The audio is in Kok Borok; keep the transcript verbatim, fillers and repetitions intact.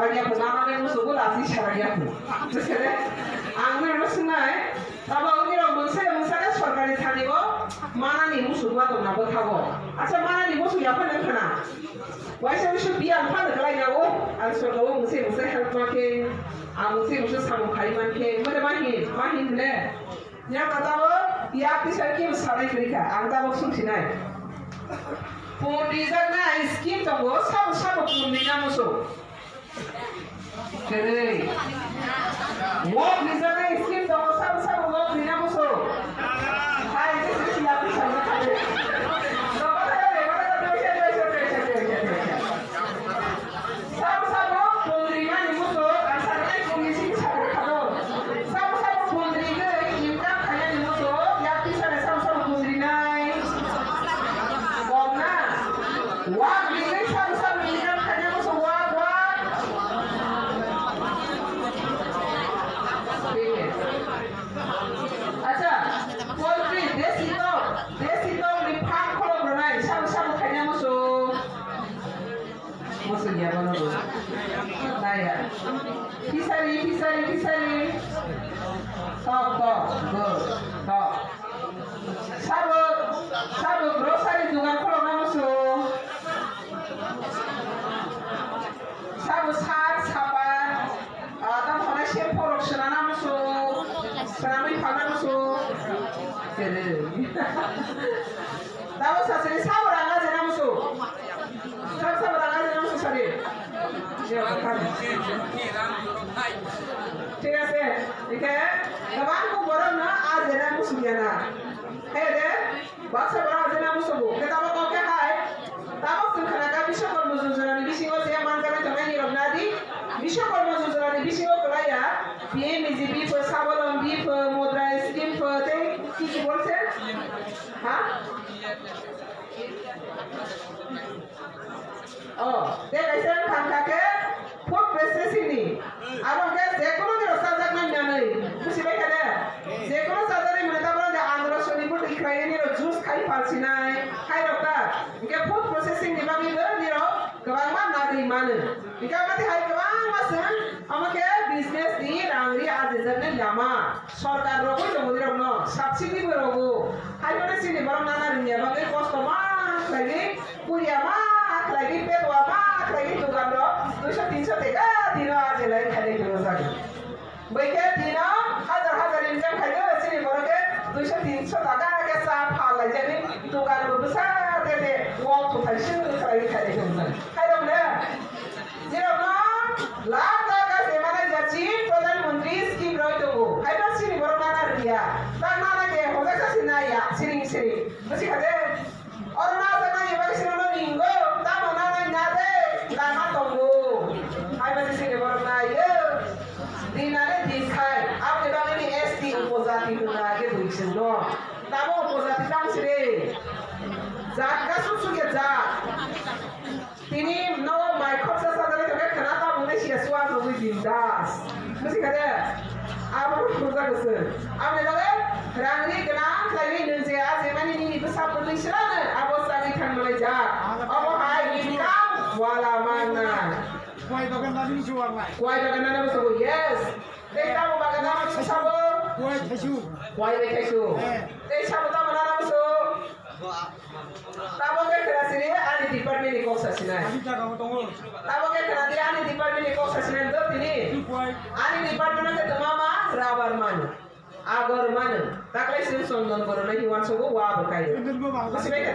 Sarakya phu, nana ni musugo lasi sarakya phu. Bwskango ang nini rok swngnai, abo wngwi rok mungsa mungsa khe sorkari thani o manani musugo tongna bwthago. Acha manani musu ya phano khna. Waisa waisa biyang phano kwlai na o. Ang sorkar o mungsa mungsa help ma khe, ang mungsa mungsa samung khai man khe, mode ma hin, ma hin le. Ya kata bo, ya pisa kim sarai krika, ang ta bo sung sinai. Pun rijak na scheme tongo, sabo sabo pun rina musu. Kwrwi. Wok rijak na scheme tongo, sabo sabo wok rina musu. Hai, this is ya pisa na kare. Sabo sabo pundri mani musu, ang saknai pundri sini sakha khado. Sabo sabo pundri gwi income khainani musu, yakti sare sabo sabo pundri nai. Kok na? Wak rigwi sabo sabo income khainani musu, wak, wak. Acha, poultry, desi tok, desi tok ni farm khulok rwnai, sabo sabo khainani musu. Musu ya bono bo. Naya. Fishery, fishery, fishery. Tok, tok, good, tok. Sabo, sabo grocery dukan khulokna musu. Sabo sar, sapa, ah, tamo hwnai shampoo rok swnana musu. Swnamwi phalna musu. Kwrwi. Tamo sasini sabo rang ajena musu. Sabo sabo rang ajena musu sari. Thik ase. Hingke kwbang kok borok no ajena musu yana. Hai de, baksa borok ajena musu bo. Hingke tamo kok khe hai. Tamo chwng khana kha Bishwakarma Yojana ni bisingo je manjagwi tongnai nirok nadi. Bishwakarma Yojana ni bisingo kwlai ya. P M E G P pho, Swalombi pho, Mudra Scheme pho, tei ki ki bolse? Ha? Oh, tei kaisa wngkha khe food processing ni. Abo khe je kono ni rok chajaknai manwi. Bujibai kha de? Je kono chajaknai manwi, tabuk de andro soni bo tikhlai ni rok juice khai phalsinai, khai rok ta. Hingke food processing ni bagwi bo ni rok kwbangma nagwi mano. Hingke abo tei hai kwbangma chwng amo khe business ni rang ri ajijaknai lama. Sorkar rogwi tongo nirokno, subsidy bo rogo. Hai phano chini borok nana rwngya bagwi kosto ma khlaigwi, puria ma khlaigwi, petwa ma khlaigwi, dogan rok duiso tinso teka dino ajelai khailai tongjago. Bai khe dino hajar hajar income khaio, chini borok khe duiso tinso taka khe cha pha laijagwi, dogan bo bwsa tete wng kwthai swi khlaigwi khailai tongjago. Hai rok le? Nirokno lakh lakh gas emanai jat si Pradhan Mantri scheme roi tongo. Haiba sini borok nana rwya. Ta nana de hojak sa si naiya, siring siring. Buji kha de? Oro na jagna eba sini no ringo. Tamo nana na de, lama tongo. Haiba sini borok naiyo. Dinane dikhai. Aboni bagwi ni S T upojati hwnna age bui sino. Tamo upojati tang sire. Jat ga suk suk ya jat. Tini no mai khopsa sajagwi tongkhe khna ta mungwi siya suar nugwi bindas. Buji kha de? Abo no khurjak se. Aboni bagwi rang ri gwnang khlaiwi nwng je a je mani nini bwsa bwtwi swrano abo chagwi thang manai jak. Obo hai income wala manna. Kwai bagan nani suar nai. Kwai bagan nani bo sabo, yes. Tei tamo bagan nani sabo. Kwai thaisu. Kwai bai thaisu. Eh. Tei sabo tamo nana bo so. Tamo khe khna sini ani department ni kok sa sinai. Ani jaga bo tongo. Tamo khe khna di ani department ni kok sa sinai do tini. Ani department khe tama ma rubber mano. Agor mano. Taklai sini Chondon Boro nai hiwan sogo wa bo kai. Chondon bo ba. Buji bai kha